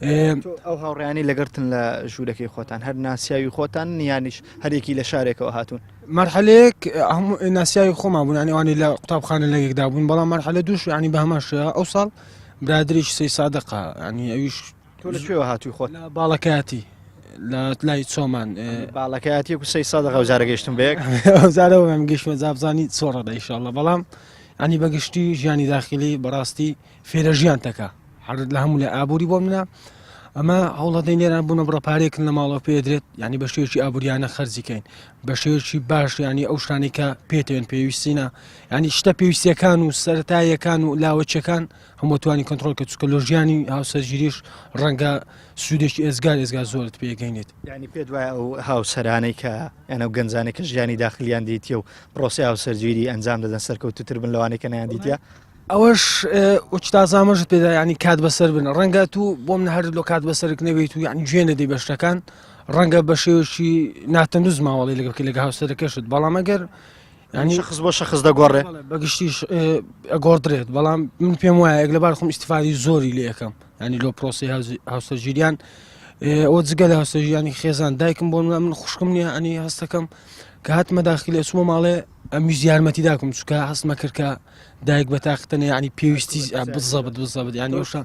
ئەو هاوڕیانی لەگەرتن لە ژوورەکەی خۆتان هەر ناسیاوی خۆتان یانیش هەرێکی لە شارێکەوە هاتوون مەرحەلەیەک هەموو ناسیاوی خۆمان بوون ینی ئەوانەی لە قوتابخانە لەگەکدا بوون بەڵام مەرحەلە دووش ینی بە هەمان شێوە ئەو ساڵ برادریش سەی سادقە ینی ئەویش تۆ لە کوێوە هاتووی خۆت؟ لە باڵەکایەتی لە لای چۆمان باڵەکایەتی و سەی سادق ئەو جارە گەیشتم بە یەک ئەو جارەوە من گەیشتمە جابزانی چۆڕە دە ئیشاڵڵە بەڵام ینی بەگشتی ژیانی داخلی بەڕاستی فێرە ژیان تەکە هەر لە هەموو لە ئابووری بۆ منە. ئەمە هەوڵەدەین لێران بوونە بڕە پارێکن لە ماڵەوە پێدرێت ینی بە شێوەیەکی ئابووریانە خەرجیکەین بە شێوەیەکی باش ینی ئەو شتانەی کە پێتێن پێویستینە ینی شتە پێویستیەکان و سەرەتاییەکان و لاوەچەکان هەموو توانی کۆنترۆل کە چکە لۆ ژیانی هاوسەرگیریش ڕەنگە سوودێکی ئێزگار ئێزگار زۆرت پێگەینێت. یانی پێت وایە ئەو هاوسەرانەی کە یان ئەو گەنجانەی کە ژیانی داخلیان دیتیە و پرۆسەی هاوسەرگیری ئەنجام دەدەن سەرکەوتووتر بن لەوانەی کە نەیاندیتیە؟ ئەوەش وەک تازە ئاماژەت پێدا ینی کات بەسەر بن ڕەنگە تو بۆ من هەر لۆ کات بەسەرک نەبیت و یعنی گوێ نەدەی بە شتەکان ڕەنگە بە شێوەیەکی ناتەندروست ماوەڵی لەگەڵ بکەی لەگە هاوسەرەکەشت بەڵام ئەگەر ینی شخص بۆ شخص دەگۆڕێ بەگشتیش ئەگۆڕدرێت بەڵام من پێم وایە یەک لەبار خۆم ئیسیفادی زۆری لێ یەکەم ینی لۆ پرۆسی هاوسەرگیریان ئەوە جگە لە هاوسەرژیانی خێزان دایکم بۆ من خوشکم نییە ئەنی هەستەکەم کە هاتمە داخلی ئەچمە ماڵێ ئەمیش یارمەتی داکم چکە هەستمە کرد کە دایک بە تاقتەنە ینی پێویستی بزەبت بزەبت ینی ئەوشە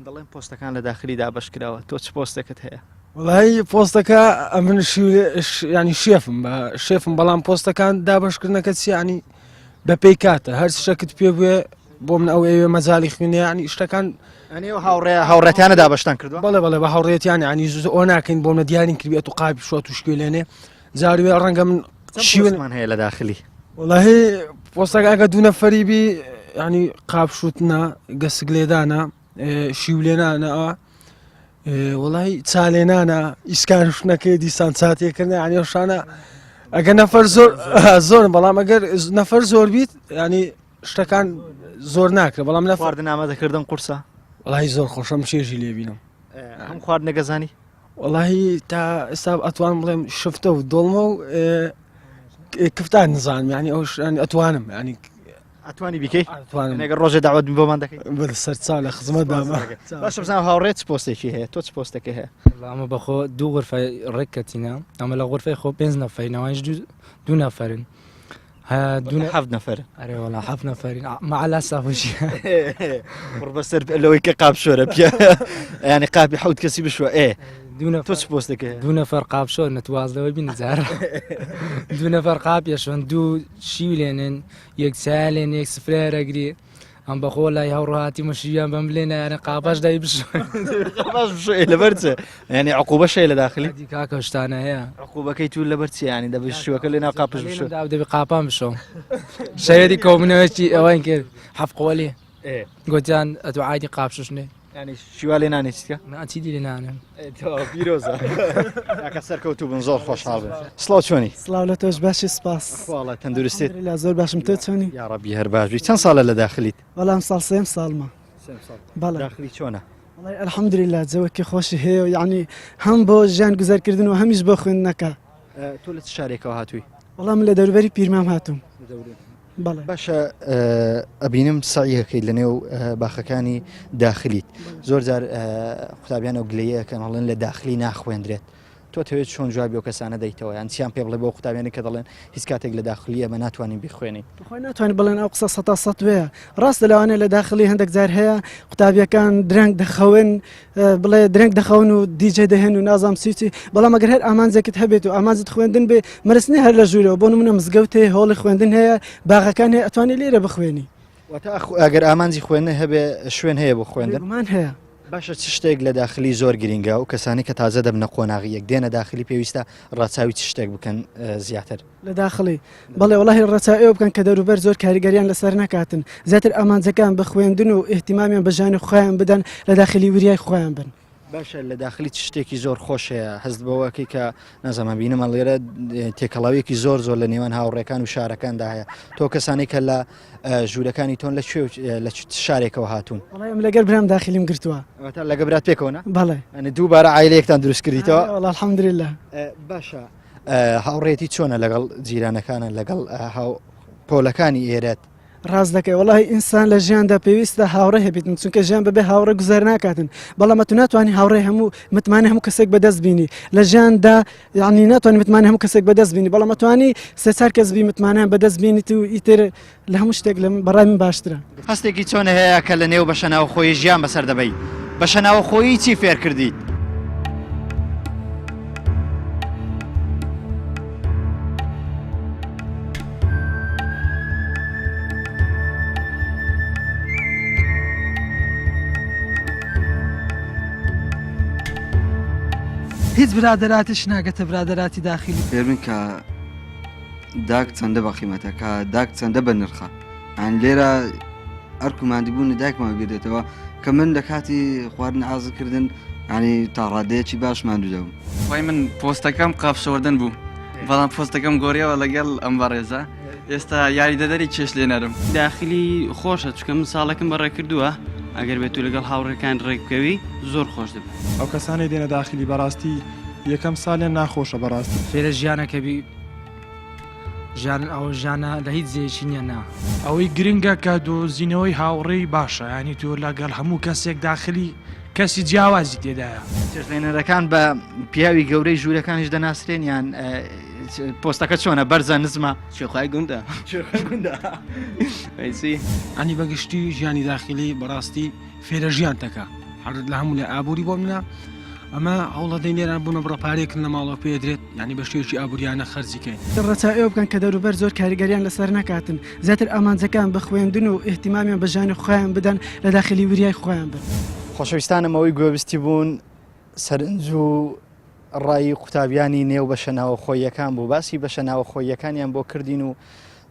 دەڵێن پۆستەکان لە داخلی دابەش کراوە تۆ چ پۆستێکت هەیە؟ وڵی پۆستەکە ئەمن ینی شێفم بە شێفم بەڵام پۆستەکان دابشکردنەکە چیانی بە پێی کاتە هەر شەکت پێ بوێ بۆ من ئەو ئەوێ مەجای خوێنێ ینی شتەکان ئەنێ هاوڕێ هاوڕێتیانە دابشتان کردو بەڵێ بەڵێ بە هاوڕێتیان ینی زۆ ناکەین بۆ منە دیارین کردێت و قاپی شوات و شکێ لێنێ جاروێ ڕەنگە من شیوەمان هەیە لە داخلی وڵی پۆستەکە ئەگە دوو نەفەری بی ینی قاپ شوتنە گەسک لێدانە شیولێنانە وڵی چالێنانە ئیسکانشتنەکەی دیسان چاتێکردن ینی شانە ئەگە نەفەر زۆر زۆر بەڵام ئەگەر نەفەر زۆر بیت ینی شتەکان زۆر ناکرێت بەڵام لە خواردن ئامادەکردن قورسە وڵی زۆر خۆشم چێژی لێبینم هەم خواردنەگەزانی وەڵاهی تا ئێستا ئەتوانم بڵێم شفتە و دۆڵمە و کفتان نزانم ینی ئەو ئەتوانم ینی ئەتوانی بیکەی ئەتوانم ئەگەر ڕۆژێ داوت بۆمان دەکەی بە سەرچاو لە خزمەت دامە باشە بزانم هاوڕێ چ پۆستێکی هەیە تۆ چ پۆستێکی هەیە ئەمە بەخۆ دوو غرفە ڕێککەتینە ئەمە لە غرفەی خۆ پێنج نەفەرین ئەوانیش دوو نەفەرن دوو حەفت نەفەر ئەرێ وەڵا حەفت نەفەرین مەعەلا سافوشی بڕ بەسەر لەوەی کە قاپ شۆرە پیا ینی قاپی حەوت کەسی بشوە ئێ دوو نەفەر تۆ چ پۆستێک هەیە؟ دوو نەفەر قاپ شۆر نەتواز لەوەی بین جار دوو نەفەر قاپ یەشۆن دوو شیو لێنن یەک چای لێن یەک سفرە رەگری ئەم بەخۆ لای هاوڕاتی مشیان بەم لێ نایانە قاپاش دای بشۆ قاپاش بشۆ ئێ لەبەر چ یعنی عقوبەش هەیە لە داخلی دی کاکە شتانە هەیە عقوبەکەی تو لەبەر چی یعنی دەبێ شوەکە لێ ناو قاپش بشۆ داو دەبی قاپان بشۆم شەوێتی کۆبوونەوەکی ئەوەین کرد حەف قۆلی گوتیان ئەتو عادی قاپ شوشنێ یعنی شیوا لێ نانێ چیتکە نا چیدی لێ نانێم پیرۆزە کاکە سەرکەوتوو بن زۆر خۆشحاڵ بن سڵاو چۆنی سڵاو لە تۆش باشی سپاس خواڵە تەندروستیت لە زۆر باشم تۆ چۆنی یا ڕەبی هەر باش بی چەند ساڵە لە داخلیت وەڵام ساڵ سێم ساڵمە بەڵێ داخلی چۆنە وەڵای الحمدلله جەوەکی خۆشی هەیە و یعنی هەم بۆ ژیان گوزەرکردن و هەمیش بۆ خوێندنەکە تۆ لە چ شارێکەوە هاتووی وەڵام من لە دەوروبەری پیرمام هاتووم بەڵێ. باشە ئەبینم سەعیەکەی لە نێو باخەکانی داخلیت زۆر جار قوتابیان ئەو گلەیەکەن هەڵێن لە داخلی ناخوێندرێت تۆ تەوێت چۆن جوابی ئەو کەسانە دەیتەوە یان چیان پێ بڵێ بۆ قوتابیانی کە دەڵێن هیچ کاتێک لە داخلی ئەمە ناتوانین بیخوێنین خۆی ناتوانین بڵێن ئەو قسە سەتا سەد وەیە ڕاستە لەوانەیە لە داخلی هەندێک جار هەیە قوتابیەکان درەنگ دەخەون بڵێ درەنگ دەخەون و دیجێ دەهێن و نازام سیچی بەڵام ئەگەر هەر ئامانجێکت هەبێت و ئامانجت خوێندن بێ مەرسنی هەر لە ژوورەوە بۆ نمونە مزگەوت هەیە هۆڵی خوێندن هەیە باغەکان هەیە ئەتوانی لێرە بخوێنی واتە ئەگەر ئامانجی خوێندن هەبێ شوێن هەیە بۆ خوێندن بێگومان هەیە. باشە چ شتێک لە داخلی زۆر گرینگە ئەو کەسانەی کە تازە دەبنە قۆناغی یەک دێنە داخلی پێویستە ڕەچاوی چ شتێک بکەن زیاتر؟ لە داخلی بەڵێ وەڵاهی ڕەچاو ئێوە بکەن کە دەوروبەر زۆر کاریگەریان لەسەر نەکاتن زیاتر ئامانجەکان بە خوێندن و ئیهتیمامیان بە ژیانی خۆیان بدەن لە داخلی وریای خۆیان بن. باشە لە داخلی چ شتێکی زۆر خۆش هەیە هەست بەوەکەی کە نازانم بینم لێرە تێکەڵاویەکی زۆر زۆر لە نێوان هاوڕێکان و شارەکاندا هەیە تۆ کەسانی کە لە ژوورەکانی تۆن لە کوێ لە شارێکەوە هاتوون وەڵای ئەم لەگەر برام داخلیم گرتووە واتە لەگە برات پێکەوە نا بەڵێ یعنی دووبارە عایلەیەکتان دروست کردیتەوە وەڵا الحمدلله باشە هاوڕێتی چۆنە لەگەڵ جیرانەکانە لەگەڵ هاو پۆلەکانی ئێرەت؟ ڕاست دەکەی وەڵاهی ئینسان لە ژیاندا پێویستە هاوڕێ هەبیتن چونکە ژیان بەبێ هاوڕێ گوزەر ناکاتن بەڵام ئەتو ناتوانانی هاوڕێ هەموو متمانە هەموو کەسێک بەدەست بینی لە ژیاندا یعنی ناتوانانی متمانە هەموو کەسێک بەدەست بینی بەڵام ئەتوانی سێ چار کەس بی متمانەیان بەدەست بینیت و ئیتر لە هەموو شتێک لە بەڕای من باشترە. هەستێکی چۆن هەیە کە لە نێو بەشەناوخۆیی ژیان بەسەر دەبەی؟ بەشەناوخۆیی چی فێر کردیت؟ هیچ برادەراتیش ناگەتە برادەراتی داخلی. فێربن کە داک چەندە بەقیمەتە کە داک چەندە بە نرخە یان لێرە ئەرک و ماندیبوونی دایکمان بیر دێتەوە کە من لە کاتی خواردن ئازکردن ینی تا ڕادەیەکی باش ماندوو دەبم. خۆی من پۆستەکەم قاپ شۆردن بوو بەڵام پۆستەکەم گۆڕیەوە لەگەڵ ئەم بەڕێزە ئێستا یاریدەدەری چێشت لێنەرم. داخلی خۆشە چونکە من ساڵێکم بەڕێ کردووە ئەگەر بێتو لەگەڵ هاوڕێکان ڕێک بکەوی زۆر خۆش دەبێت. ئەو کەسانەی دێنە داخلی بەڕاستی یەکەم سالیان ناخۆشە بەڕاستی. فێرە ژیانەکە بی ژیان ئەو ژیانە لە هیچ جێیەکی نییە نا. ئەوەی گرنگە کە دۆزینەوەی هاوڕێی باشە یانی تۆ لەگەڵ هەموو کەسێک داخلی کەسی جیاوازی تێدایە. چێشتلێنەرەکان بە پیاوی گەورەی ژوورەکانیش دەناسرێن یان پۆستەکە چۆنە بەرزە نزمە؟ شێخای گوندە. شێخای گوندە. ئەیسی. ئەنی بەگشتی ژیانی داخلی بەڕاستی فێرە ژیان تەکە هەر لە هەموو لە ئابووری بۆ منە ئەمە هەوڵەدەین لێران بوونە بڕە پارێکن لە ماڵەوە پێدرێت یعنی بە شێوەیەکی ئابووریانە خەرجی کەین. ڕەچاو ئەوە بکەن کە دەوروبەر زۆر کاریگەریان لەسەر نەکاتن زیاتر ئامانجەکان بە خوێندن و ئیهتیمامیان بە ژیانی خۆیان بدەن لە داخلی وریای خۆیان بن. خۆشەویستانم ئەوەی گوێبستی بوون سەرنج و ڕای قوتابیانی نێو بەشە ناوەخۆییەکان بوو باسی بەشە ناوەخۆییەکانیان بۆ کردین و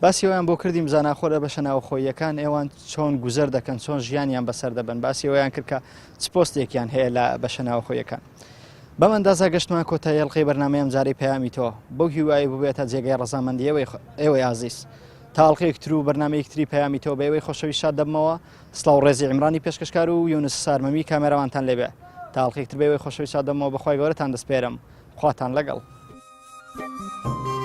باسی ئەویان بۆ کردیم زاناخۆ لە بەشە ناوەخۆییەکان ئێوان چۆن گوزەر دەکەن چۆن ژیانیان بەسەر دەبن باسی ئەویان کرد کە چ پۆستێکیان هەیە لە بەشە ناوەخۆیەکان. بەم ئەندازە گەشتمان کۆتایی ئەڵقەی بەرنامەی ئەمجارەی پەیامی تۆ بەو هیوایی ببێتە جێگەی ڕەزامەندی ئێوەی ئازیز تا ئەڵقەیەک تر و بەرنامەیەک تری پەیامی تۆ بە ئێوەی خۆشەویست شاد دەبمەوە سڵاو ڕێزی عیمرانی پێشکەشکار و یونس سارمەمی کامێرەوانتان لێبێ تا ئەڵقەیەک تر بە ئێوەی خۆشەویست شاد دەبمەوە بەخوای گەورەتان دەسپێرم خواتان لەگەڵ. Thank you.